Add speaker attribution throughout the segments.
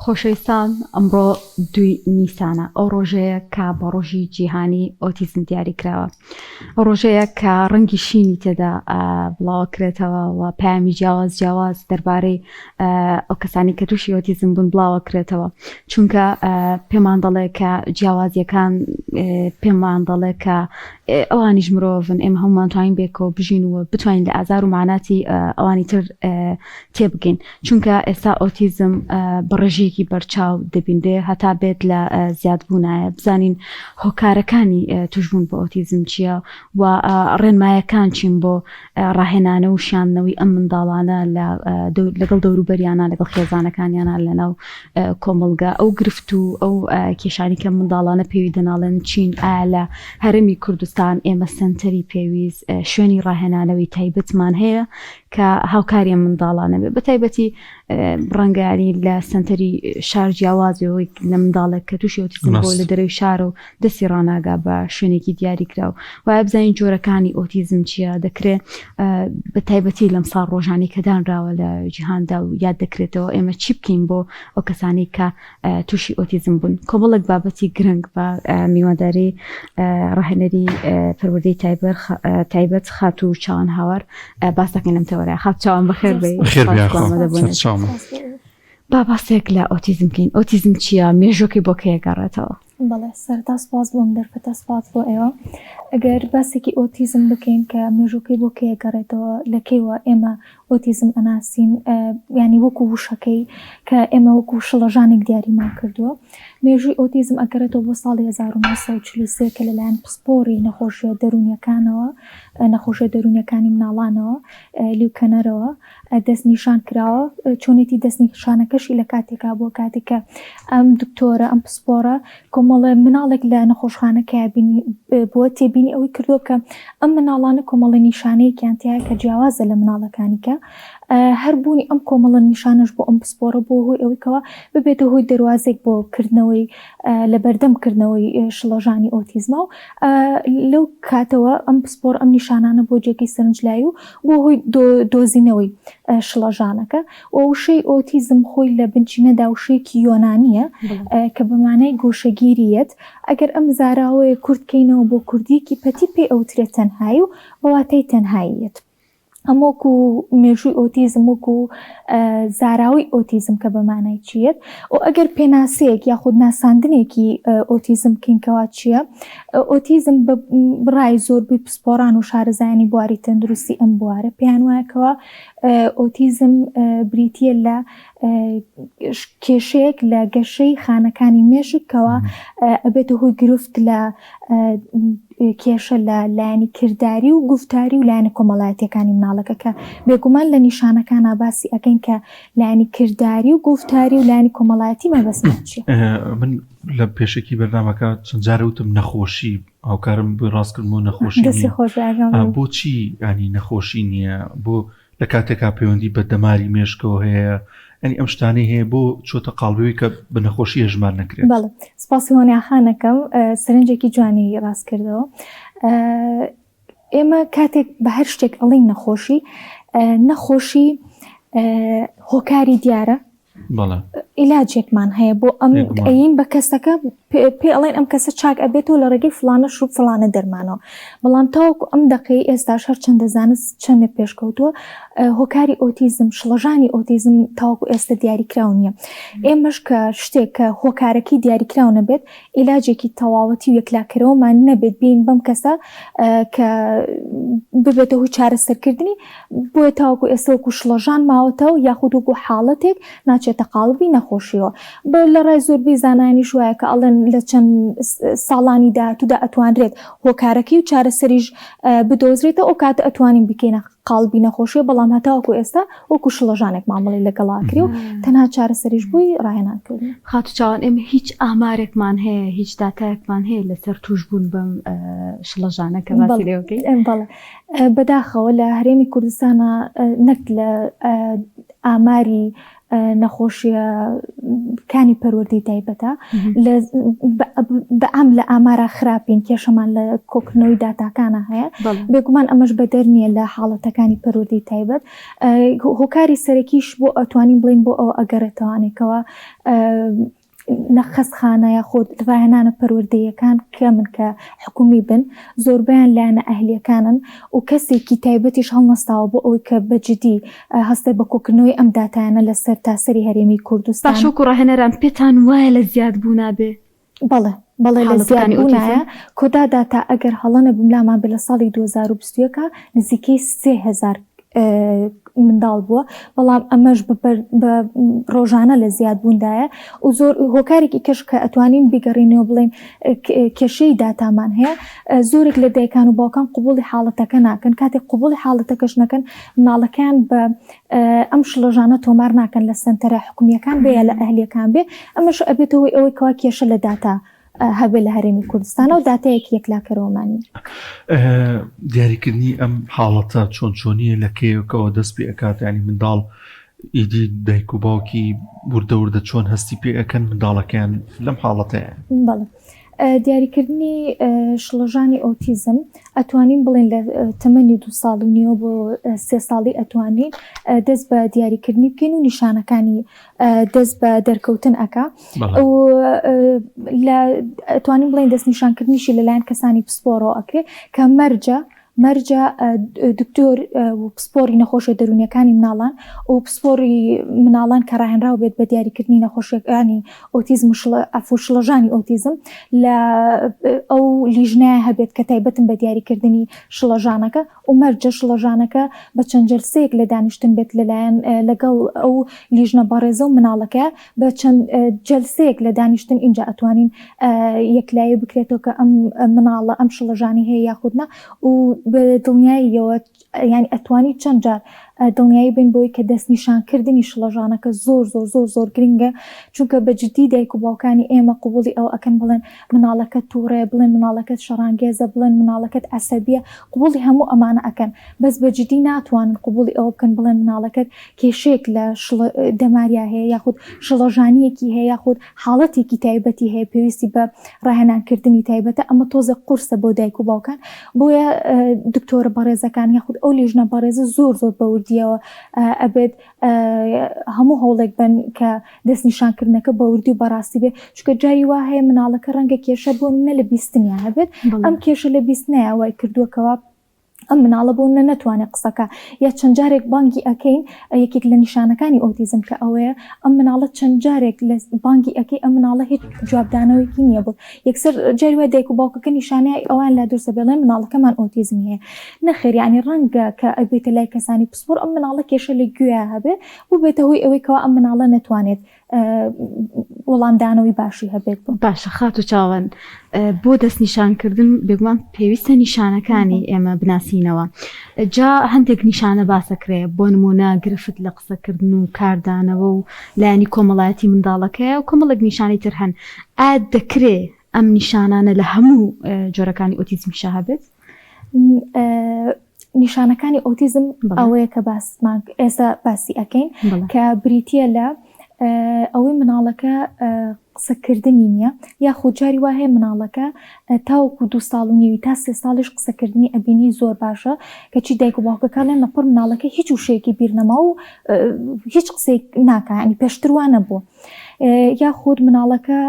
Speaker 1: خۆشەویستان ئەمڕۆ دووی نیسانە ئەو ڕۆژەیە کە بە ڕۆژی جیهانی ئۆتیزم دیاری کراوە ئەو ڕۆژەیە کە ڕەنگی شینی تێدا بڵاوەکرێتەوە و پەیامی جیاواز جیاواز دەربارەی ئەو کەسانی کە تووشی ئۆتیزم بوون بڵاوەکرێتەوە چونکە پێمان دەڵێ کە جیاوازیەکان پێمان دەڵێ کە ئەوانیش مرۆڤن ئێمە هەمومان توانین بێکەوە بژین و بتوانین لە ئازار و ماناتی ئەوانی تر تێبگەین چونکە ئێستا ئۆتیزم بە ڕێژەیەکی بەرچاو دەبینرێ هەتا بێت لە زیادبوونایە بزانین هۆکارەکانی توشبوون بە ئۆتیزم چییە و ڕێنمایەکان چین بۆ ڕاهێنانە و شاندنەوەی ئەم منداڵانە لەگەڵ دەوروبەریانە لەگەڵ خێزانەکانیانە لەناو کۆمەڵگا ئەو گرفت و ئەو کێشانی کە منداڵانە پێوی دەناڵێن چین ئایا لە هەرێمی کوردستان ئێمە سەنتەری پێویست شوێنی ڕاهێنانەوەی تایبەتمان هەیە کە هاوکاری ئەم منداڵانە بێت بە تایبەتی ڕەنگانی لە سنتەری شار جیاوازەوەی لە منداڵێک کە تووشی ئۆتیزم بۆ لە دەرەوەی شار و دەستی ڕناگا بە شوێنێکی دیاریکراو وایە بزانین جۆرەکانی ئۆتیزم چییە دەکرێت بە تایبەتی لەم ساڵ ڕۆژانی کە دانراوە لە جیهاندا و یاد دەکرێتەوە ئێمە چی بکەین بۆ ئەو کەسانی کە تووشی ئۆتیزم بوون کۆمەڵێک بابەتی گرنگ بە میوانداری ڕاهێنەری پەروەردەی تایبەت خاتوو چاوان هاوار باس دەکەین لەم تەوەرە خات چاوان بەخێر بێی با باسێک لە ئۆتیزم بکەین ئۆتیزم چییە مێژوەکەی بۆ کەیە گەڕێتەوە؟
Speaker 2: بەڵێ سەرەتا سپاس بۆ ئەم دەرفەتە سپاس بۆ ئێوە ئەگەر باسێکی ئۆتیزم بکەین کە مێژووکەی بۆ کەیە گەڕێتەوە لە کەیوە ئێمە ئۆتیزم ئەناسین یانی وەکو وشەکەی کە ئێمە وەکو شڵەژانێک دیاریمان کردووە مێژووی ئۆتیزم ئەگەڕێتەوە بۆ ساڵی 1943 کە لەلایەن پسپۆڕی نەخۆشیە دەروونیەکانەوە نەخۆشیە دەروونیەکانی مناڵانەوە لیوکەنەرەوە دەستنیشان کراوە چۆنێتی دەستنیشانەکەشی لە کاتێکا بووە کاتێک کە ئەم دکتۆرە ئەم پسپۆڕە کۆمەڵێ مناڵێک لە نەخۆشخانەکەیا بینی بووە تێبینی ئەوەی کردووە کە ئەم مناڵانە کۆمەڵە نیشانەیەکیان تایە کە جیاوازە لە مناڵەکانی کە هەر بوونی ئەم کۆمەڵە نیشانەش بۆ ئەم پسپۆڕە بووە هۆی ئەوەی کەوا ببێتە هۆی دەروازێک بۆ کردنەوەی لەبەردەم کردنەوەی شڵەژانی ئۆتیزما و لەو کاتەوە ئەم پسپۆڕ ئەم نیشانانە بۆ جێگەی سەرنج لای و بۆ هۆی دۆزینەوەی شڵەژانەکە و وشەی ئۆتیزم خۆی لە بنچینەدا وشەیەکی یۆنانییە کە بە مانای گۆشەگیری یەت. ئەگەر ئەم زاراوەیە کورت کەینەوە بۆ کوردییەکی پەتی پێی ئەوترێت تەنهایی و بە واتای تەنهایی یەت. ئەم وەکو مێژووی ئۆتیزم وەکو زاراوەی ئۆتیزم کە بە مانای چی یەت و ئەگەر پێناسەیەک یاخود ناساندنێکی ئۆتیزم بکەین کەوا چییە؟ ئۆتیزم بە ڕای زۆربەی پسپۆڕان و شارەزایانی بواری تەندروستی ئەم بوارە پێیان وایە کەوا ئۆتیزم بریتییە لە کێشەیەک لە گەشەی خانەکانی مێشک کەوا ئەبێتە هۆی گرفت لە کێشە لە لایەنی کرداری و گوفتاری و لایەنە کۆمەڵایەتیەکانی مناڵەکە کە بێگومان لە نیشانەکانا باسی ئەکەین کە لایەنی کرداری و گوفتاری و لایەنی کۆمەڵایەتی مەبەستمان چیە؟
Speaker 3: من لە پێشەکی بەرنامەکە چەند جارە وتم نەخۆشی هاوکارم بۆی ڕاستکردم و نەخۆشی
Speaker 2: دەستی خۆش بێ ئاگام لێ.
Speaker 3: بۆچی ینی نەخۆشی نییە بۆ لە کاتێکا پەیوەندی بە دەماری مێشکەوە هەیە ئەنی ئەم شتانەی هەیە بۆ چۆتە قاڵبوی کە بە نەخۆشی هەژمار نەکرێت
Speaker 2: بەڵێ سپاسی هۆنیاخانەکەم سەرنجێکی جوانی ڕاست کردەوە ئێمە کاتێک بە هەر شتێک ئەڵین نەخۆشی نەخۆشی هۆکاری دیارە عیلاجێکمان هەیە بۆ ئەم ئەین بە کەسەکە پێ ئەڵێن ئەم کەسە چاک ئەبێتەوە لە ڕێگەی فلانە شوب فلانە دەرمانەوە بەڵام تاوەکو ئەم دەقەی ئێستاش هەرچەندە زانست چەندە پێشکەوتووە هۆکاری ئۆتیزم شڵەژانی ئۆتیزم تاوەکو ئێستا دیاریکراو نییە ئێمەش کە شتێک کە هۆکارەکەی دیاریکراو نەبێت عیلاجێکی تەواوەتی و یەکلاکەرەوەمان نەبێت بین بەم کەسە کە ببێتە هۆی چارەسەرکردنی بۆیە تاوەکو ئێستا وەکو شڵەژان ماوەتەوە یاخود وەکو حاڵەتێک ناچێتە قاڵبی نەخۆشیەوە. بە لە ڕای زۆربەی زانایانیش وایە کە ئەڵێن لە چەند ساڵانی داهاتوودا ئەتوانرێت هۆکارەکەی و چارەسەریش بدۆزرێتەوە ئەو کاتە ئەتوانین بیکەینە قاڵبی نەخۆشیەوە بەڵام هەتاوەکو ئێستا وەکو شڵەژانێک مامەڵەی لەگەڵا ئەکرێ و تەنها چارەسەریش بۆی ڕاهێنان کردنە.
Speaker 1: خاتوو چاوان ئێمە هیچ ئامارێکمان هەیە هیچ داتایەکمان هەیە لەسەر تووشبوون بەم شڵەژانە کە باسی لێوەکەی؟
Speaker 2: بەڵێ بەداخەوە لە هەرێمی کوردستانا نەک لە ئاماری. نەخۆشیە کانی پەروەردەی تایبەتە بە ئەم لە ئامارا خراپین کێشەمان لە کۆکردنەوەی داتاکانە هەیە بێگومان ئەمەش بەدەر نییە لە حاڵەتەکانی پەروەردەی تایبەت هۆکاری سەرەکیش بۆ ئەتوانین بڵین بۆ ئەوە ئەگەڕێتەوانێکەوە نە خەستخانە یاخود ڕاهێنانە پەروەردەییەکان کەمن کە حکومی بن، زۆربەیان لایەنە ئەهلییەکانن و کەسێکی تایبەتیش هەڵنەستاوە بۆ ئەوەی کە بە جدی هەستێ بە کۆکردنەوەی ئەم داتایانە لە سەرتاسەری هەرێمی کوردستان.
Speaker 1: باشە وەکو ڕاهێنەران پێتان وایە لە زیادبوونا بێ؟
Speaker 2: بەڵێ بەڵێ لە
Speaker 1: حاڵەتەکانی
Speaker 2: زیادبوونایە.
Speaker 1: ئۆتیزم؟
Speaker 2: کۆتا داتا ئەگەر هەڵە نەبم لامان بێ لە ساڵی 2021 نزیکەی 3000 منداڵ بووە، بەڵام ئەمەش بە ڕۆژانە لە زیادبووندایە و زۆر هۆکارێکی کەش کە ئەتوانین بیگەڕینەوە بڵێین کێشەی داتامان هەیە، زۆرێک لە دایکان و باوکان قبوڵی حاڵەتەکە ناکەن، کاتێک قبوڵی حاڵەتەکەش نەکەن مناڵەکەیان بە ئەم شڵەژانە تۆمار ناکەن لە سەنتەرە حکومییەکان بێ یا لە ئەهلییەکان بێ، ئەمەش ئەبێتە هۆی ئەوەی کەوا کێشە لە داتا هەبێ لە هەرێمی کوردستانە و داتایەکی یەکلاکەرەوەمان نییە.
Speaker 3: دیاریکردنی ئەم حاڵەتە چۆن چۆنیە لە کەیەکەوە دەست پێ ئەکات ینی منداڵ ئیدی دایک و باوکی وردە وردە چۆن هەستی پێ ئەکەن منداڵەکەیان لەم حاڵەتەیە؟
Speaker 2: بەڵێ دیاریکردنی شڵەژانی ئۆتیزم ئەتوانین بڵێن لە تەمەنی دو ساڵ و نیوە بۆ سێ ساڵی ئەتوانین دەست بە دیاریکردنی بکەین و نیشانەکانی دەست بە دەرکەوتن ئەکا لە توانین بڵێن دەستنیشانکردنیشی لەلایەن کەسانی پسپۆڕەوە ئەکرێ کە مەرجە مەرجە دکتۆر و پسپۆری نەخۆشیە دەروونیەکانی مناڵان و پسپۆری مناڵان کە ڕاهێنراو بێت بە دیاریکردنی نەخۆشیەکانی ئۆتیزم و عەفو شڵەژانی ئۆتیزم لە ئەو لیژنەیە هەبێت کە تایبەتن بە دیاریکردنی شڵەژانەکە و مەرجە شڵەژانەکە بە چەند جەلسەیەک لە دانیشتن بێت لەلایەن لەگەڵ ئەو لیژنە بەڕێزە و مناڵەکە بە چەند جەلسەیەک لە دانیشتن ئینجا ئەتوانین یەکلایی بکرێتەوە کە ئەم مناڵە ئەم شڵەژانی هەیە یاخود نا و بە دڵنیاییەوە یانی ئەتوانی چەند جار دڵنیایی بین بۆی کە دەستنیشانکردنی شڵەژانەکە زۆر زۆر زۆر زۆر گرنگە چونکە بە جدی دایک و باوکانی ئێمە قبوڵی ئەوە ئەکەن بڵێن مناڵەکەت توڕەیە بڵێن مناڵەکەت شەڕانگێزە بڵێن مناڵەکەت عەسەبیە قبوڵی هەموو ئەمانە ئەکەن بەس بە جدی ناتوانن قبوڵی ئەوە بکەن بڵێن مناڵەکەت کێشەیەک لە شڵ دەماریا هەیە یاخود شڵەژانیەکی هەیە یاخود حاڵەتێکی تایبەتی هەیە پێویستی بە ڕاهێنانکردنی تایبەتە ئەمە تۆزێک قورسە بۆ دایک و باوکان بۆیە دکتۆرە بەڕێزەکان یاخود ئەو لیژنە بەڕێزە زۆر زۆر بەوردیەوە ئەبێت هەموو هەوڵێک بن کە دەستنیشانکردنەکە بەوردی و بەڕاستی بێ چونکە جاری وا هەیە مناڵەکە ڕەنگە کێشە بۆ نە لە بیستنیا هەبێت ئەم کێشە لە بیستنەیە وای کردووە کەوا ئەم مناڵە بۆ نە نەتوانێت قسەکە یا چەند جارێک بانگی ئەکەین یەکێک لە نیشانەکانی ئۆتیزم کە ئەوەیە ئەم مناڵە چەند جارێک لە بانگی ئەکەی ئەم مناڵە هیچ جوابدانەوەیکی نییە بۆ یەکسەر جاری وای دایک و باوکەکە نیشانەی ئەوان لا دروستە بێڵێن مناڵەکەمان ئۆتیزمی هەیە نەخێر یانی ڕەنگە کە ئەبێتە لای کەسانی پسپۆر ئەم مناڵە کێشە لە گوێیا هەبێ بووبێتە هۆی ئەوەی کەوا ئەم مناڵە نەتوانێت وەڵامدانەوەی باشی هەبێت بۆ.
Speaker 1: باشە خاتوو چاوەن بۆ دەستنیشانکردن بێگومان پێویستە نیشانەکانی ئێمە بناسینەوە جا هەندێک نیشانە باسەکرێ بۆ نمونە گرفت لە قسەکردن و کاردانەوە و لایەنی کۆمەڵایەتی منداڵەکەیە و کۆمەڵێک نیشانەی تر هەن ئایا دەکرێ ئەم نیشانانە لە هەموو جۆرەکانی ئۆتیزمیشا هەبێت؟
Speaker 2: نیشانەکانی ئۆتیزم ئەوەیە کە باسمان ئێستا باسی ئەەکەین کە بریتە لە ئەوەی مناڵەکە قسەکردنی نییە یاخود جاری وا هەیە مناڵەکە تاوەکو دو ساڵ و نیوی تا سێ ساڵیش قسەکردنی ئەبینی زۆر باشە کەچی دایک و باوکەکە لێن لەپڕ مناڵەکە هیچ وشەیەکی بیرنەما و هیچ قسەیەک ناکە ینی پێشتر وا نەبوو. یاخود مناڵەکە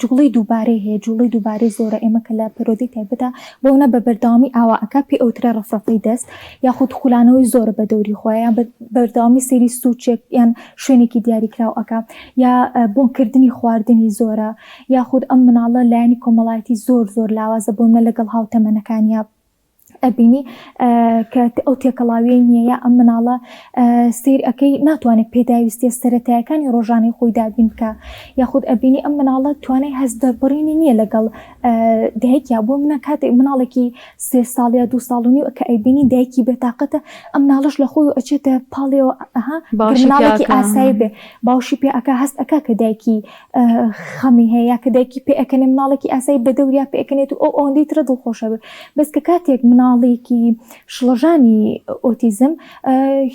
Speaker 2: جوڵەی دووبارەی هەیە، جوڵەی دووبارەی زۆرە، ئێمە کە لە پەروەردەی تایبەتە بەونە بە بەردەوامی ئاوا ئەکا پێی ئەوترێ ڕەفڕەفەی دەست، یاخود خولانەوەی زۆرە بە دەوری خۆیا یان بە بەردەوامی سەیری سوچێک یان شوێنێکی دیاریکراو ئەکا یا بۆنکردنی خواردنی زۆرە، یاخود ئەم مناڵە لایەنی کۆمەڵایەتی زۆر زۆر لاوازە بۆنە لەگەڵ هاوتەمەنەکانیا. ئەبینی کە ئەو تێکەڵاویەی نییە یا ئەم مناڵە سیر ئەەکەی ناتوانێت پێداویستیە سەتایەکانی ڕۆژانەی خۆی دابین بکە یاخود ئەبینی ئەم مناڵە توانای هەست دەربڕینی نییە لەگەڵ دایکیا بۆ منە کاتێک مناڵێکی سێ ساڵ یا دو ساڵ و نیو کە ئەیبینی دایکی بێتاقەتە ئەم مناڵش لە خۆی و ئەچێتە پاڵیەوە ئەها مناڵێکی ئاسایی بێ باوشی پێ ئەک هەست ئەک کە دایکی خەمی هەیە یا کە دایکی پێ ئەکەنێ مناڵێکی ئاسایی بە دەوریا پێ ئەکەنێت و ئەو ئەوەندەی ترە دڵخۆشە بێ بەس کە کاتێک مناڵ. مناڵێکی شڵەژانی ئۆتیزم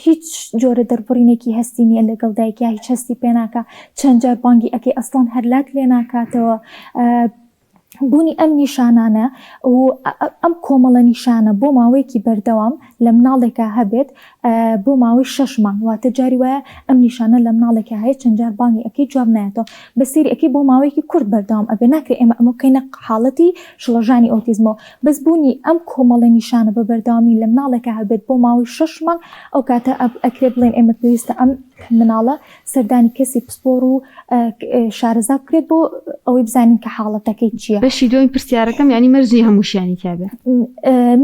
Speaker 2: هیچ جۆرە دەربڕینێکی هەستی نییە لەگەڵ دایکیا هیچ هەستی پێناکە چەند جار بانگی ئەکەی ئەسڵەن هەر لات لێ ناکاتەوە بوونی ئەم نیشانانە و ئەم کۆمەڵە نیشانە بۆ ماوەیەکی بەردەوام لە مناڵێکا هەبێت بۆ ماوەی شەش مانگ واتە جاری وایە ئەم نیشانە لە مناڵێکا هەیە چەند جار بانگی ئەکەی جواب نایەتەوە بە سەیری ئەکەی بۆ ماوەیەکی کورت بەردەوام ئەبێ ناکرێ ئێمە ئەمە بکەینە حاڵەتی شڵەژانی ئۆتیزمەوە بەس بوونی ئەم کۆمەڵە نیشانە بە بەردەوامی لە مناڵێکا هەبێت بۆ ماوەی شەش مانگ ئەو کاتە ئەکرێ بڵێین ئێمە پێویستە ئەم مناڵە سەردانی کەسی پسپۆڕ و شارەزا بکرێت بۆ ئەوەی بزانین کە حاڵەتەکەی چییە.
Speaker 1: بەشی دووەمی پرسیارەکەم یانی مەرج نییە هەمووشیانی تیا بێ؟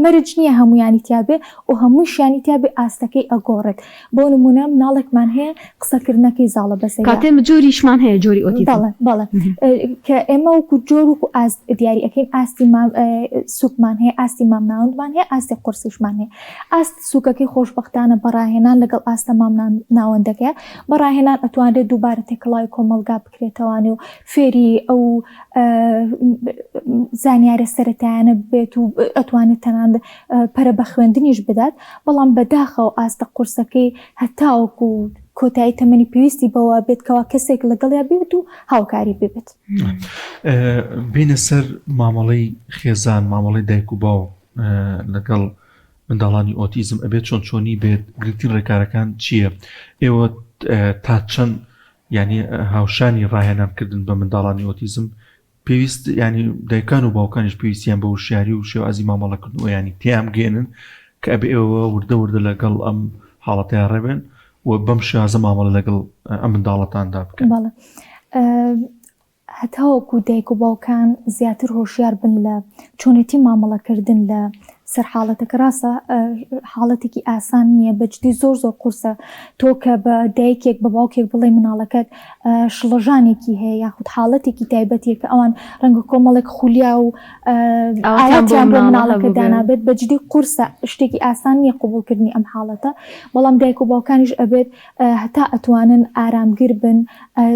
Speaker 2: مەرج نییە هەموویانی تیا بێ و هەمووشیانی تیا بێ ئاستەکەی ئەگۆڕێت. بۆ نموونە مناڵێکمان هەیە قسەکردنەکەی زاڵە بەسەریا.
Speaker 1: کاتێ جۆریشمان هەیە جۆری ئۆتیزم.
Speaker 2: بەڵێ بەڵێ کە ئێمە وەکو جۆر وەکو ئاست دیاری ئەکەین ئاستی مام سووکمان هەیە ئاستی مامناوەندمان هەیە ئاستی قورسیشمان هەیە. ئاست سوکەکەی خۆشبەختانە بە ڕاهێنان لەگەڵ ئاستە مامناوەندەکەیە، بە ڕاهێنان ئەتوانرێت دووبارە تێکەڵاوی کۆمەڵگا بکرێتەوانێ و فێری ئەو زانیارە سەرەتایانە ببێت و ئەتوانێت تەنانەت پەرە بە خوێندنیش بدات، بەڵام بەداخەوە ئاستە قورسەکەی هەتاوەکو کۆتایی تەمەنی پێویستی بەوە بێت کەوا کەسێک لەگەڵیا بێت و هاوکاری ببێت.
Speaker 3: بینە سەر مامەڵەی خێزان، مامەڵەی دایک و باوک لەگەڵ منداڵانی ئۆتیزم ئەبێت چۆن چۆنی بێت گرنگترین ڕێکارەکان چییە ئێوە تا چەند یعنی هاوشانی ڕاهێنان کردن بە منداڵانی ئۆتیزم پێویست ینی دایکان و باوکانیش پێویستیان بە وشیاری و شێوازی مامەڵەکردن و ینی تیام گەێنن کە ئەبێ ئێوە وردە وردە لەگەڵ ئەم حاڵەتەیان ڕێبێن و بەم شێوازە مامەڵە لەگەڵ ئەم منداڵەتاندا بکەن.
Speaker 2: هەتاوەکو دایک و باوکان زیاتر هۆشیار بن لە چۆنێتی مامەڵەکردن لە سەر حاڵەتەکە ڕاستە حاڵەتێکی ئاسان نییە بەجدی زۆر زۆر قورسە تۆ کە بە دایکێک بە باوکێک بڵێ مناڵەکەت شڵەژانێکی هەیە یاخود حاڵەتێکی تایبەتیە کە ئەوان ڕەنگە کۆمەڵێک خولیا و ئاواتیان بۆ مناڵەکە دانابێت بەجدی قورسە شتێکی ئاسان نییە قبوڵکردنی ئەم حاڵەتە بەڵام دایک و باوکانیش ئەبێت هەتا ئەتوانن ئارامگر بن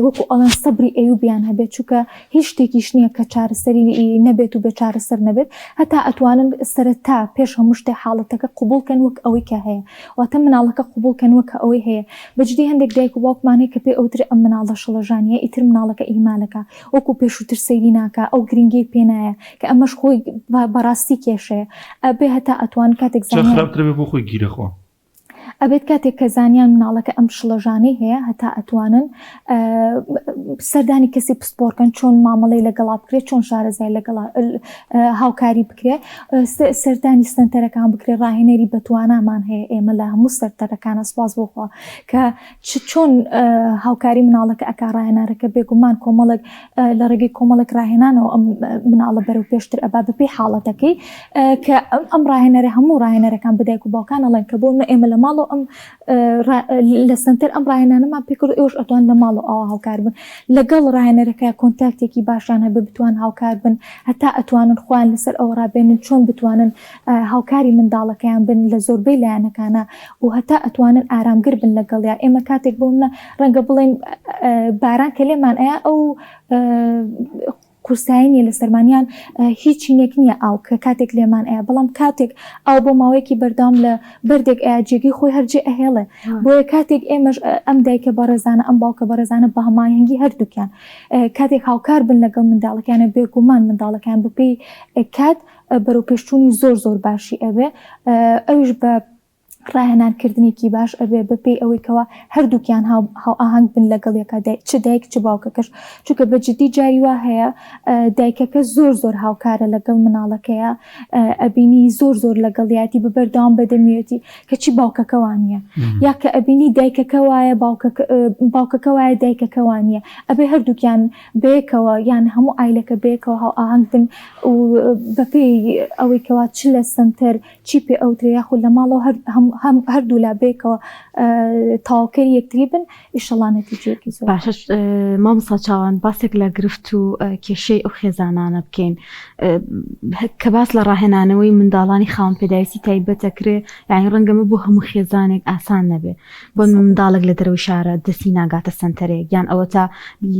Speaker 2: وەکو ئەڵێن سەبری ئەیوبیان هەبێت چونکە هیچ شتێکیش نییە کە چارەسەری نەبێت و بێ چارەسەر نەبێت هەتا ئەتوانن سەرەتا پێش هەموو شتێ حاڵەتەکە قبوڵ کەن وەک ئەوەی کە هەیە واتە مناڵەکە قبوڵ کەن وەک ئەوەی هەیە بەجدی هەندێک دایک و باوکمان هەیە کە پێ ئەوترێ ئەم مناڵە شڵەژانیە ئیتر مناڵەکە ئیهمالەکا وەکو پێشووتر سەیری ناکا ئەو گرنگیەی پێ نایە کە ئەمەش خۆی بەڕاستی کێشەیە ئەبێ هەتا ئەتوان کاتێک
Speaker 3: زانیان خراپترە بێ بۆ خۆی گیرەخوا.
Speaker 2: ئەبێت کاتێک کە زانیان مناڵەکە ئەم شڵەژانەی هەیە هەتا ئەتوانن سەردانی کەسی پسپۆرکەن چۆن مامەڵەی لەگەڵا بکرێت چۆن شارەزای لەگەڵا هاوکاری بکرێت سەردانی سنتەرەکان بکرێت ڕاهێنەری بەتوانامان هەیە ئێمە لە هەموو سەرتەرەکانە سپاس بۆخوا کە چۆن هاوکاری مناڵەکە ئەکا ڕاهێنەرەکە بێگومان کۆمەڵێک لە ڕێگەی کۆمەڵێک ڕاهێنانەوە ئەم مناڵە بەرەو پێشتر ئەبا بەپێی حاڵەتەکەی کە ئەم ڕاهێنەرە هەموو ڕاهێنەرەکان بە دایک و باوکان ئەڵێن کە بۆ منە ئێمە لە ماڵەوە ئەم لە سەنتەر ئەم ڕاهێنانەمان پێکرد ئێوەش ئەتوان لە ماڵەوە ئاوا هاوکار بن لەگەڵ ڕاهێنەرەکە کۆنتاکتێکی باشیان هەبێ بتوان هاوکار بن هەتا ئەتوانن خۆیان لەسەر ئەوە ڕابێنن چۆن بتوانن هاوکاری منداڵەکەیان بن لە زۆربەی لایەنەکانا و هەتا ئەتوانن ئارامگر بن لەگەڵیا ئێمە کاتێک بۆ منە ڕەنگە بڵێن باران کە لێمان ئەیا ئەو قورسایی نیە لەسەرمان یان هیچ چینێک نییە ئاو کە کاتێک لێمان ئەیا بەڵام کاتێک ئاو بۆ ماوەیەکی بەردەوام لە بەردێک ئەیا جێگەی خۆی هەرجێ ئەهێڵێ بۆیە کاتێک ئێمەش ئەم دایکە بەڕێزانە ئەم باوکە بەڕێزانە بە هەماهەنگی هەردووکیان کاتێک هاوکار بن لەگەڵ منداڵەکانە بێگومان منداڵەکان بەپێی کات بەرەوپێشچوونی زۆر زۆر باشی ئەبێ ئەویش بە ڕاهێنان کردنێکی باش ئەبێ بەپێی ئەوەی کەوا هەردووکیان هاوئاهەنگ بن لەگەڵ یەکا چ دایک چ باوکەکەش چونکە بە جدی جاری وا هەیە دایکەکە زۆر زۆر هاوکارە لەگەڵ مناڵەکەیە ئەبینی زۆر زۆر لەگەڵیاتی بە بەردەوام بەدەمیەتی کەچی باوکەکە وانە یا کە ئەبینی دایکەکە وایە باوکەکە وایە دایکەکە وانە ئەبێ هەردووکیان بەیەکەوە یان هەموو عایلەکە بەیەکەوە هاوئاهەنگ بن و بەپێی ئەوەی کەوا چ لە سەنتەر چی پێ ئەوترێ یاخود لە ماڵەوە هەر هەم. هەم هەردوولا بێکەوە تەواوکەری یەکتری بن ئیشەڵا نەتیجەیەکی زۆر
Speaker 1: باشە مامۆستا چاوان باسێک لە گرفت و کێشەی ئەو خێزانانە بکەین کە باس لە ڕاهێنانەوەی منداڵانی خاوەن پێداویستی تایبەت دەکرێ یعنی ڕەنگەمە بۆ هەموو خێزانێک ئاسان نەبێ بۆ منداڵێک لە دەرەوەی شارە دەستی ناگاتە سەنتەرێک یان ئەوەتا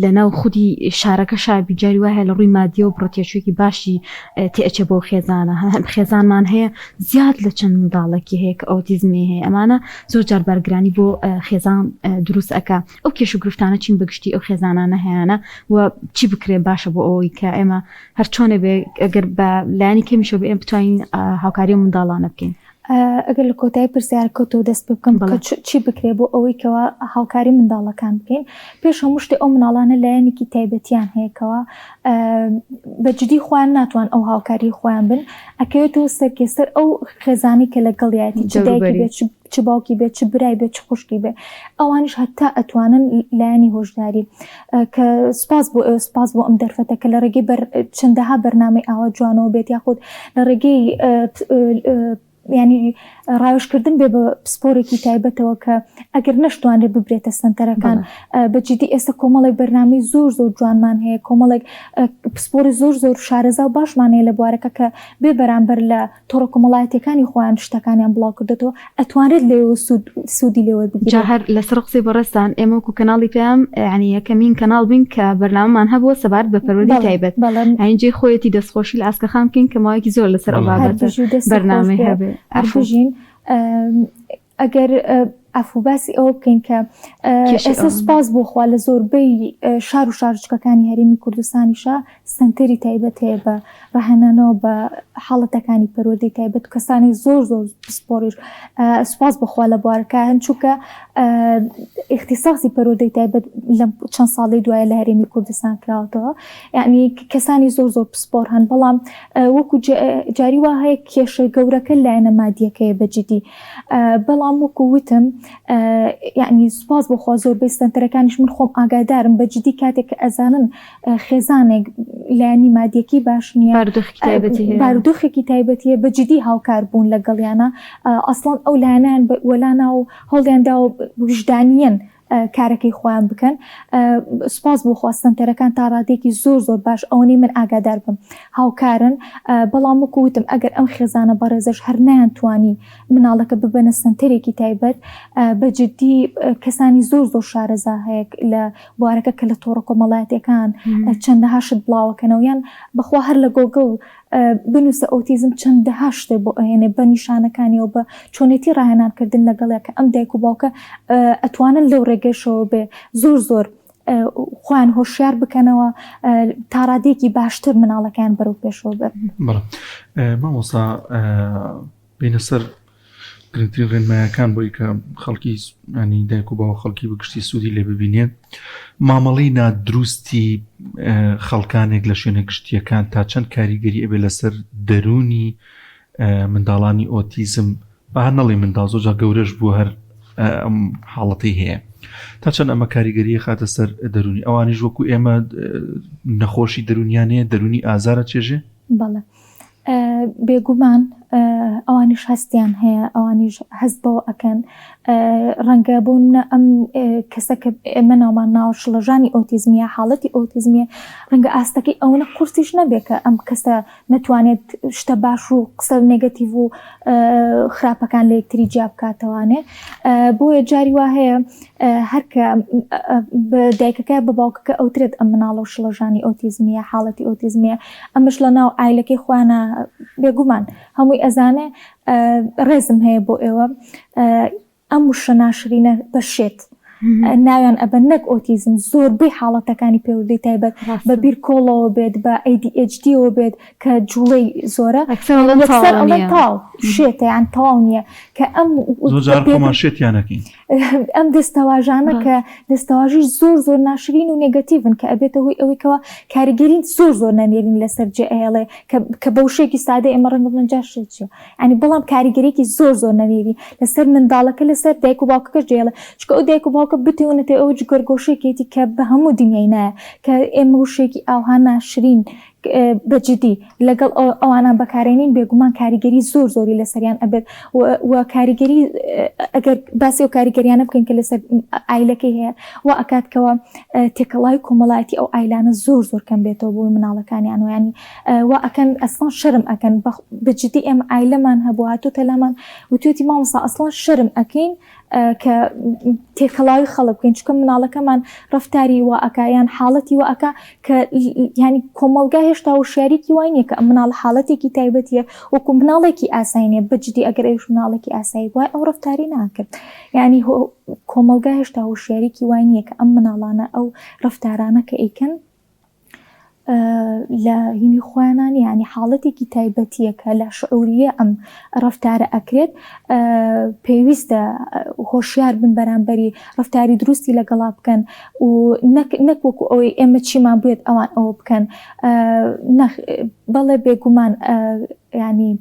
Speaker 1: لەناو خودی شارەکە شابی جاری وایە لە ڕووی مادیەوە بڕەتێچوویەکی باشی تێئەچێ بۆ خێزانە هەم خێزانمان هەیە زیاد لە چەند منداڵێکی هەیە کە ئۆتیزمی هەیە ئەمانە زۆر جار بارگرانی بۆ خێزان دروست ئەکا ئەو کێش و گرفتانە چین بەگشتی ئەو خێزانانە هەیانە و چی بکرێ باشە بۆ ئەوەی کە ئێمە هەرچۆنێ بێ ئەگەر بە لایەنی کەمیشەوە بێ ئێمە بتوانین هاوکاری ئەو منداڵانە بکەین.
Speaker 2: ئەگەر لە کۆتایی پرسیارەکەتەوە دەست پێ بکەم کە چی بکرێ بۆ ئەوەی کەوا هاوکاری منداڵەکان بکەین پێش هەموو شتێ ئەو مناڵانە لایەنێکی تایبەتیان هەیە کەوا بە جدی خۆیان ناتوان ئەو هاوکاری خۆیان بن ئەکەوێتەوە سەرکێ سەر ئەو خێزانی کە لەگەڵیایەتی چ دایکی بێت چ باوکی بێت چ برای بێت چ خوشکی بێت ئەوانیش هەتا ئەتوانن لایەنی هۆشداری کە سپاس بۆ ئێوە سپاس بۆ ئەم دەرفەتە کە لە ڕێگەی بەر چەندەها بەرنامەی ئاوا جوانەوە بێت یاخود لە ڕێگەی ینی ڕاوێژکردن بێ بە پسپۆرێکی تایبەتەوە کە ئەگەر نەشتوانرێت ببرێتە سنتەرەکان بە جدی ئێستا کۆمەڵێک بەرنامەی زۆر زۆر جوانمان هەیە کۆمەڵێک پسپۆری زۆر زۆر شارەزا و باشمان هەیە لە بوارەکە کە بێ بەرامبەر لە تۆڕە کۆمەڵایەتیەکانی خۆیان شتەکانیان بڵاو کردۆتەوە ئەتوانرێت لێوە سوود سوودی لێ وەربگیرێت.
Speaker 1: جا هەر لەسەر قسەی بەڕێزتان ئێمە وەکو کەناڵی پەیام یانی یەکەمین کەناڵ بووین کە بەرنامەمان هەبووە سەبارەت بە پەروەردەی
Speaker 2: بەڵێ
Speaker 1: تایبەت
Speaker 2: بەڵێ.
Speaker 1: یانی جێی خۆیەتی دەستخۆشی لە ئاسکە خان بکەین کە ماوەیەکی زۆر لەسەر ئەو
Speaker 3: بەڵێ.
Speaker 2: هەر
Speaker 1: بابەتە
Speaker 2: بژی و دەستت خۆش
Speaker 1: بەرنامەی
Speaker 2: بێ
Speaker 1: هەبێ.
Speaker 2: هەر
Speaker 1: عەفوو.
Speaker 2: بژین. ئەگەر عەفوو باسی ئەوە بکەین کە
Speaker 1: کێشەی
Speaker 2: ئێستا
Speaker 1: ئەوان.
Speaker 2: سوپاس بۆ خوا لە زۆربەی شار و شارۆچکەکانی هەرێمی کوردستانیشا سەنتەری تایبەت هەیە بە ڕاهێنانەوە بە حاڵەتەکانی پەروەردەی تایبەت و کەسانی زۆر زۆر پسپۆڕیش سوپاس بۆ خوا لە بوارەکە هەن چونکە ئیختیساسی پەروەردەی تایبەت لەم چەند ساڵەی دوایە لە هەرێمی کوردستان کراوەتەوە یعنی کەسانی زۆر زۆر پسپۆر هەن بەڵام وەکو جاری وا هەیە کێشە گەورەکە لایەنە مادیەکەیە بە جدی بەڵام وەکو وتم یعنی سوپاس بۆ خوا زۆربەی سەنتەرەکانیش من خۆم ئاگادارم بە جدی کاتێک کە ئەزانن خێزانێک لایەنی مادیەکەی باش نییە
Speaker 1: بارودۆخێکی تایبەتی هەیە
Speaker 2: بارودۆخێکی تایبەتیە بە جدی هاوکار بوون لەگەڵیانە ئەسڵەن ئەو لایەنیان وەلانا و هەوڵیان داوە ویژدانیەن کارەکەی خۆیان بکەن سوپاس بۆ خوا سەنتەرەکان تا ڕادەیەکی زۆر زۆر باش ئەوەنەی من ئاگادار بم هاوکارن بەڵام وەکو وتم ئەگەر ئەم خێزانە بەڕێزەش هەر نەیانتوانی مناڵەکە ببەنە سەنتەرێکی تایبەت بە جدی کەسانی زۆر زۆر شارەزا هەیە لە بوارەکە کە لە تۆڕە کۆمەڵایەتیەکان چەندەها شت بڵاوەکەنەوە یان بەخوا هەر لە گۆگڵ بنووسە ئۆتیزم چەندەها شتێ بۆ ئەهێنێ بە نیشانەکانیەوە بە چۆنێتی ڕاهێنان کردن لەگەڵیا کە ئەم دایک و باوکە ئەتوانن لەو ڕێگەشەوە بێ زۆر زۆر خۆیان هۆشیار بکەنەوە تا ڕادەیەکی باشتر مناڵەکەیان بەرەو پێشەوە بەرن.
Speaker 3: بەڵێ مامۆستا بینە سەر گرنگترین ڕێنمایەکان بۆی کە خەڵکی ینی دایک و باوە خەڵکی بگشتی سوودی لێ ببینێت مامەڵەی نادروستی خەڵکانێک لە شوێنە گشتیەکان تا چەند کاریگەری ئەبێ لەسەر دەرونی منداڵانی ئۆتیزم با نەڵی منداڵ زۆر جا گەورەش بوو هەر ئەم حاڵەتی هەیە تا چەند ئەمە کاریگەری خاتە سەر دەرونی ئەوانیش وەکو ئێمە نەخۆشی دەرونیان هەیە دەرونی ئازارە چێژێ
Speaker 2: بەڵێ بێگومان ئەوانیش هەستیان هەیە ئەوانیش هەست بەوە ئەکەن ڕەنگە بۆ نمونە ئەم کەسە کە ئێمە ناومان ناوە شڵەژانی ئۆتیزمیە حاڵەتی ئۆتیزمیە ڕەنگە ئاستەکەی ئەوەنە قورسیش نەبێت کە ئەم کەسە نەتوانێت شتە باش و قسە نێگەتیڤ و خراپەکان لە یەکتری جیا بکاتەوانێ بۆیە جاری وا هەیە هەرکە دایکەکە بە باوکەکە ئەوترێت ئەم مناڵە و شڵەژانی ئۆتیزمیە حاڵەتی ئۆتیزمیە ئەمەش لە ناو عایلەکەی خۆیانا بێگومان هەمووی ئەزانێ ڕێزم هەیە بۆ ئێوە ئەم وشە ناشرینە بە شێت ناویان ئەبەن نەک ئۆتیزم زۆربەی حاڵەتەکانی پەیوەندی تایبەت بە بیرکۆڵەوە بێت بە ADHD ەوە بێت کە جوڵەی زۆرە یەکسەر ئەڵێن تەواو شێتە یان تەواو نییە کە ئەم
Speaker 3: زۆر جار خۆمان شێتیان ئەکەین
Speaker 2: ئەم دەستەواژانە کە دەستەواژی زۆر زۆر ناشرین و نێگەتیڤن کە ئەبێتە هۆی ئەوەی کەوا کاریگەری زۆر زۆر نەنێرین لەسەر جێ ئەهێڵێ کە بە وشەیەکی سادە ئێمە ڕەنگە بڵێن جا شێت چیە یانی بەڵام کاریگەریەکی زۆر زۆر نەنێری لەسەر منداڵەکە لەسەر دایک و باوکەکەش جێڵێ چونکە ئەو دایک و باوکە. کە بتێونەتێ ئەو جگەرگۆشەیەکێتی کە بە هەموو دنیای نایە کە ئێمە وشەیەکی ئاوها ناشرین بە جدی لەگەڵ ئەوانە بەکارێنین بێگومان کاریگەری زۆر زۆری لەسەریان ئەبێت و کاریگەری ئەگەر باسی ئەو کاریگەریانە بکەین کە لەسەر ئایلەکەی هەیە و ئەکات کەەوە تێکەڵاوی کۆمەڵایەتی ئەو ئایلانە زۆر زۆر کەم بێتەوە بۆی مناڵەکانیان و ینی وا ئەکەن ئەسڵان شەرم ئەکەن بە جدی ئێمە ئایلەمان هەبوو هاتووتە لامان وتوێتی مامۆستا ئەسڵان شەرم ئەکەین کە تێکەڵاوی خەڵک بکەین چونکە مناڵەکەمان ڕەفتاری وا ئەکا یان حاڵەتی وا ئەکا کە یانی کۆمەڵگا هێشتا وشیاریکی وای نییە کە ئەم مناڵە حاڵەتێکی تایبەتیە وەکو مناڵێکی ئاسایی نییە بە جدی ئەگەر ئەویش مناڵێکی ئاسایی بوایە ئەو ڕەفتاری ناکرد یانی کۆمەڵگا هێشتا وشیاریکی وای نییە کە ئەم مناڵانە ئەو ڕەفتارانە کە ئەیکەن لە هینی خۆیانا نیە یانی حاڵەتێکی تایبەتیە کە لە شعوریە ئەم ڕەفتارە ئەکرێت پێویستە هۆشیار بن بەرامبەری ڕەفتاری دروستی لەگەڵا بکەن و نەک نەک وەکو ئەوەی ئێمە چیمان بوێت ئەوان ئەوە بکەن بەڵێ بێگومان ینی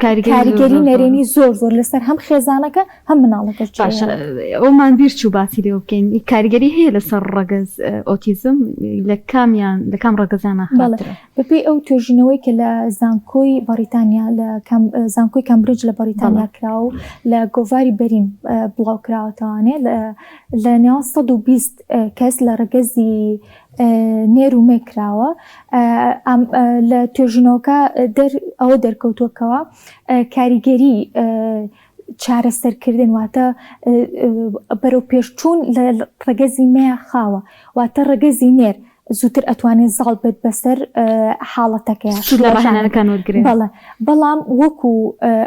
Speaker 2: کاریگەری نەرێنی زۆر زۆر لەسەر هەم خێزانەکە هەم مناڵەکەش
Speaker 1: باشە ئەومان بیر چوو باسی لێوە بکەین کاریگەری هەیە لەسەر ڕەگەز ئۆتیزم لە کامیان لە کام ڕەگەزانە خراپترە؟
Speaker 2: بەپێی ئەو توێژینەوەی کە لە زانکۆی بەڕیتانیا لە زانکۆی کامبریج لە بەڕیتانیا کرا و لە گۆڤاری بەرین بڵاو کراوەتەوانێ لە نێوان 120 کەس لە ڕەگەزی نێر و مێ کراوە لە توێژینەوەکە ئەوە دەرکەوتووەکەوە کاریگەری چارەسەرکردن واتە بەرەوپێشچوون لە ڕەگەزی مێ خاوە واتە ڕەگەزی نێر زووتر ئەتوانێت زاڵ بێت بەسەر حاڵەتەکەیا
Speaker 1: سوود لە ڕاهێنانەکان وەرگرێت.
Speaker 2: بەڵێ بەڵام وەکو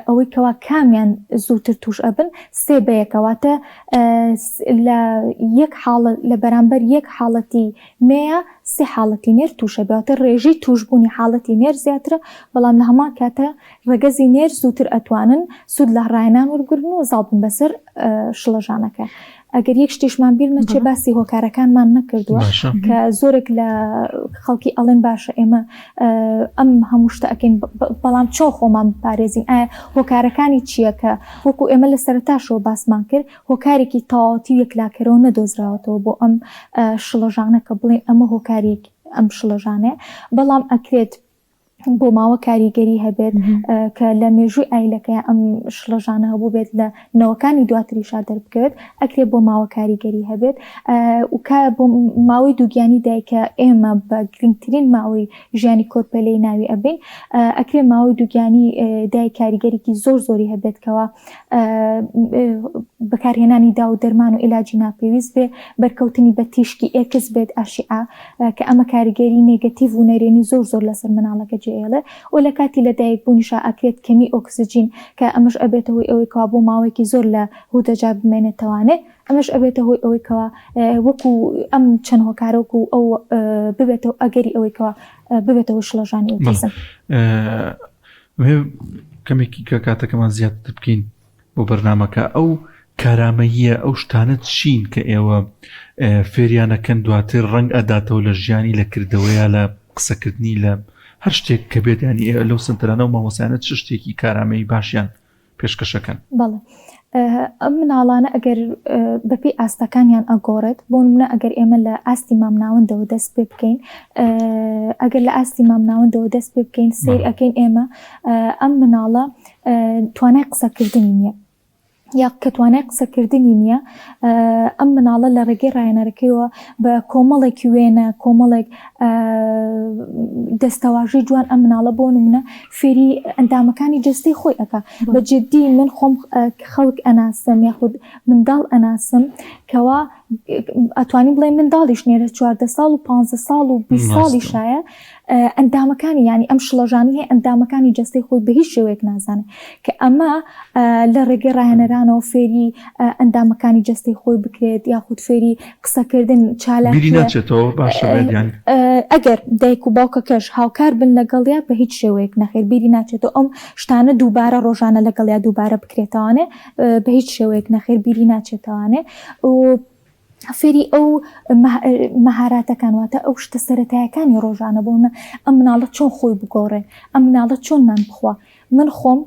Speaker 2: ئەوەی کەوا کامیان زووتر تووش ئەبن سێ بە یەکە واتە لە یەک حاڵەت لە بەرامبەر یەک حاڵەتی مێیە سێ حاڵەتی نێر تووشە بێ واتە ڕێژەی تووشبوونی حاڵەتی نێر زیاترە بەڵام لە هەمان کاتە ڕەگەزی نێر زووتر ئەتوانن سوود لە ڕاهێنان وەرگرن و زاڵ بن بەسەر شڵەژانەکە. ئەگەر یەک شتیشمان بیر نەچێ باسی هۆکارەکانمان نەکردووە کە زۆرێک لە خەڵکی ئەڵێن باشە ئێمە ئەم هەموو شتە ئەکەین بەڵام چۆن خۆمان بپارێزین ئایا هۆکارەکانی چییە کە وەکو ئێمە لە سەرەتاشەوە باسمان کرد هۆکارێکی تەواوەتی و یەکلاکەرەوە نەدۆزراوەتەوە بۆ ئەم شڵەژانە کە بڵێن ئەمە هۆکاری ئەم شڵەژانەیە بەڵام ئەکرێت بۆ ماوە کاریگەری هەبێت کە لە مێژووی ئایلەکەی ئەم شڵەژانە هەبوو بێت لە نەوەکانی دواتریشا دەربکەوێت ئەکرێ بۆ ماوە کاریگەری هەبێت و کە بۆ ماوەی دووگیانی دایکە ئێمە بە گرنگترین ماوەی ژیانی کۆرپەلەی ناوی ئەبین ئەکرێ ماوەی دووگیانی دایک کاریگەریکی زۆر زۆری هەبێت کەوا بەکارهێنانی داو و دەرمان و عیلاجی ناپێویست بێ، بەرکەوتنی بە تیشکی ئێکس بێت، ئەشیعە، کە ئەمە کاریگەری نێگەتیڤ و نەرێنی زۆر زۆر لەسەر مناڵەکە جێئێڵێ و لە کاتی لەدایک بوونیشا ئەکرێت کەمی ئۆکسجین کە ئەمەش ئەبێتە هۆی ئەوەی کەوا بۆ ماوەیەکی زۆر لە هودەجا بمێنێتەوانێ ئەمەش ئەبێتە هۆی ئەوەی کەوا وەکو ئەم چەند هۆکارە وەکو ئەو ببێتەوە ئەگەری ئەوەی کەوا ببێتە هۆی شڵەژانی ئۆتیزم.
Speaker 3: کەمێکی کە کاتەکەمان زیاتر بکەین بۆ بەرنمەکە ئەو کارامەییە ئەو شتانە چین کە ئێوە فێریانەکەن دواتر ڕنگ ئەداتەوە لە ژیانی لە کردەوەیە لە قسەکردنی لە هەر شتێک کە بێت ینی ئێوە لەو سنتەرانە و مامۆسایانە چ شتێکی کارامەیی باشیان پێشکەشەکەن؟
Speaker 2: بەڵێ ئەم مناڵانە ئەگەر بەپێی ئاستەکانیان ئەگۆڕێت بۆ نمونە ئەگەر ئێمە لە ئاستی مامناوەندەوە دەست پێ بکەین ئەگەر لە ئاستی مامناوەندەوە دەست پێ بکەین سیر ئەەکەین ئێمە ئەم مناڵە توانای قسەکردنی نییە یا کە توانای قسەکردنی نییە ئەم مناڵە لە ڕێگەی ڕایەنەرەکەیەوە بە کۆمەڵێک وێنە کۆمەڵێک دەستەواژەی جوان ئەم مناڵە بۆ نمونە فێری ئەندامەکانی جەستەی خۆی ئەکا بە جدی من خۆم خەڵک ئەناسم یاخود منداڵ ئەناسم کەوا ئەتوانین بڵێ منداڵیش نێرە 14 ساڵ و 15 ساڵ و 20 ساڵیشایە ئەندامەکانی یانی ئەم شڵەژانەی هەیە ئەندامەکانی جەستەی خۆی بە هیچ شێوەیەک نازانێت کە ئەمە لە ڕێگەی ڕاهێنەرانەوە فێری ئەندامەکانی جەستەی خۆی بکرێت یاخود فێری قسەکردن چالاکیە
Speaker 3: بیری ناچێتەوە باشە بێت یان
Speaker 2: ئەگەر دایک و باوکەکەش هاوکار بن لەگەڵیا بە هیچ شێوەیەک نەخێر بیری ناچێتەوە ئەم شتانە دووبارە ڕۆژانە لەگەڵیا دووبارە بکرێتەوانێ بە هیچ شێوەیەک نەخێر بیری ناچێتەوانێ و فێری ئەو مەهاراتەکان واتە ئەو شتە سەرەتایەکانی ڕۆژانە بۆ منە ئەم مناڵە چۆن خۆی بگۆڕێ ئەم مناڵە چۆن نان بخوا من خۆم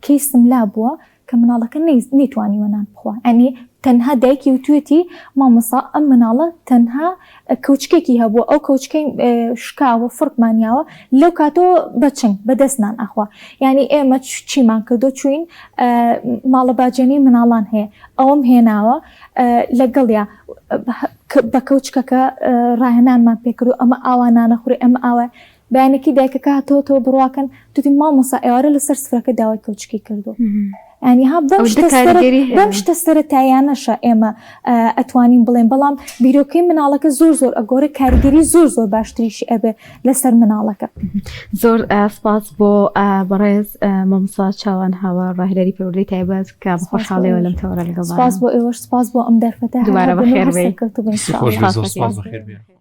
Speaker 2: کەیسم لا بووە کە مناڵەکە نەیتوانیوە نان بخوا ئەنی تەنها دایکی وتوێتی مامۆستا ئەم مناڵە تەنها کەوچکێکی هەبووە ئەو کەوچکەی شکاوە فڕکمان یاوە لەو کاتەوە بە چنگ بە دەست نان ئەخوا یانی ئێمە چیمان کردو چوین ماڵە باجێنەی مناڵان هەیە ئەوەم هێناوە لەگەڵیا بە کەوچکەکە ڕاهێنانمان پێکردو ئەمە ئاوا نانەخورێ ئەمە ئاوا بەیانەکەی دایکەکە هاتەوەتەوە بڕواکەن توتی مامۆسا ئێوارە لەسەر سفرەکە داوای کەوچکی کردو ینی ها بەم شتە بەم شتە سەرەتایانەشە ئێمە ئەتوانین بڵێن بەڵام بیرۆکەی مناڵەکە زۆر زۆر ئەگۆرە کاریگەری زۆر زۆر باشتریشی ئەبێ لەسەر مناڵەکە.
Speaker 1: زۆر سپاس بۆ بەڕێز مامۆستا چاوان هاوار ڕاهێنەری پەروەردەی تایبەت کە بە خۆشحاڵیەوە لەم تەوەرە لەگەڵمان
Speaker 2: سپاس بۆ ئێوەش سپاس بۆ ئەم دەرفەتە
Speaker 1: دووبارە بەخێر بێی.
Speaker 3: سپاس بەخێر بێن.